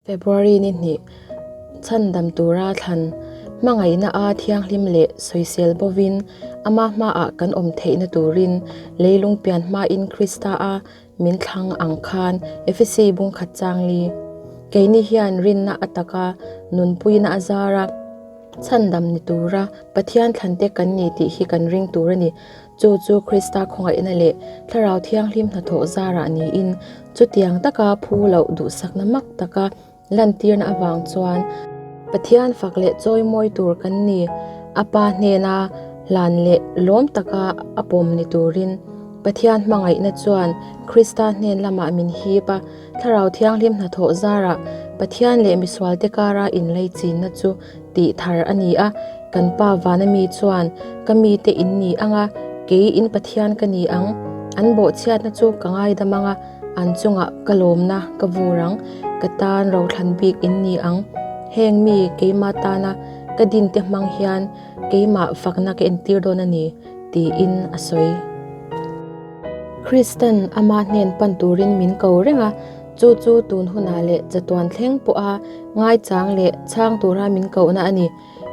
February ni hnih, chhandam tura thlan hmangaihna a thianghlim leh sawisel bovin ama hmaah kan awm theihna turin leilung pian hmain Krista a min thlang ang khan Efesi bungkhat changli keini hian rinna a taka nunpuina a zar a, chhandam ni tura Pathian thlante kan ni tih hi kan ring tur a ni. Chu chu Krista khawngaihna leh Thlarau Thianghlim hnathawh zarah niin chutiang taka phu loh duhsakna mak taka lantirna avang chuan Pathian fak leh chawimawi tur kan ni. A Pa hnena hlan leh lawm taka a pawm ni turin Pathian hmangaihna chuan Krista hnen lamah min hip a, Thlarau Thianghlim hnathawh zarah Pathian leh misualte kara inleichinna chu tih thar a ni a, kan Pa vana mi chuan, Ka mite in ni ang a, kei in Pathian ka ni ang. An bawhchhiatna chu ka ngaidam ang a, an chungah ka lawmna ka vur ang, ka tan rothlan bik in ni ang. Heng mi keimah tana ka dinte hmang hian keimah fakna ka entir dawn a ni, tiin a sawi. Kristan ama hnen pan turin min ko reng a, Chu chu tun hunah leh chatuan thleng pawha ngaichang leh chhang tura min kohna a ni.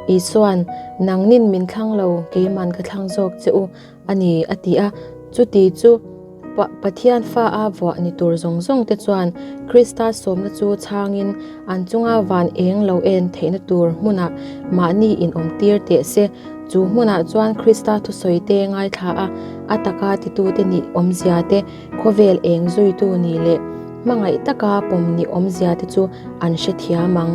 Isuan, Nangnin min thlang lo, keiman ka thlang zawk che u a ni, a ti a. Chuti chu Pathian fa a vuah ni tur zawng zawng te chuan Krista sawmna chu chhangin an chunga van eng lo en theihna tur hmunah mahni inawmtir teh se. Chu hmunah chuan Krista thusawi te ngaithla a, a taka titute nih awmzia te, Khawvel eng zuitu nih leh hmangaih taka pawm ni awmzia te chu an hrethiam ang.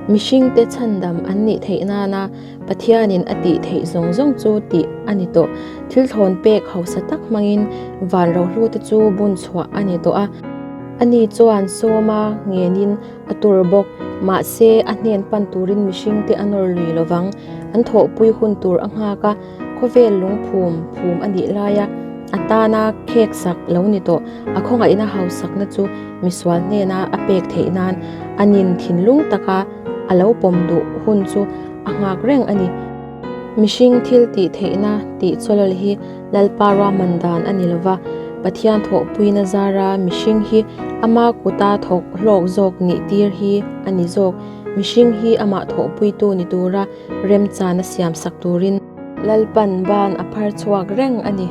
Mihringte chhandam an nih theih nana Pathianin a tih theih zawng zawng chu tih a ni tawh. Thil thlawn pek hausa tak hmangin van rohlu te chu bun chhuah a ni tawh a. Ani chuan sawma ngenin a tur bawk. Mahse, a hnen pan turin mihringte a nawr lui lovang. An thawhpui hun tur a nghak a. Khawvel lungphum phum a nih laia a tana khek sak lo ni tawh a khawngaihna hausakna chu misual hnena a pek theih nan a nin thinlung taka a lo pawm duh hun chu a nghak reng a ni. Mihring thil tih theihna tih chawlawlh hi Lalpa ruahman dan a ni lova, Pathian thawhpuina zara mihring hi ama kuta thawk hlawk zawk nih tir hi a ni zawk. Mihring hi amah thawhpuitu ni tura remchana siamsak turin. Lalpan ban a phar chhuak reng a ni.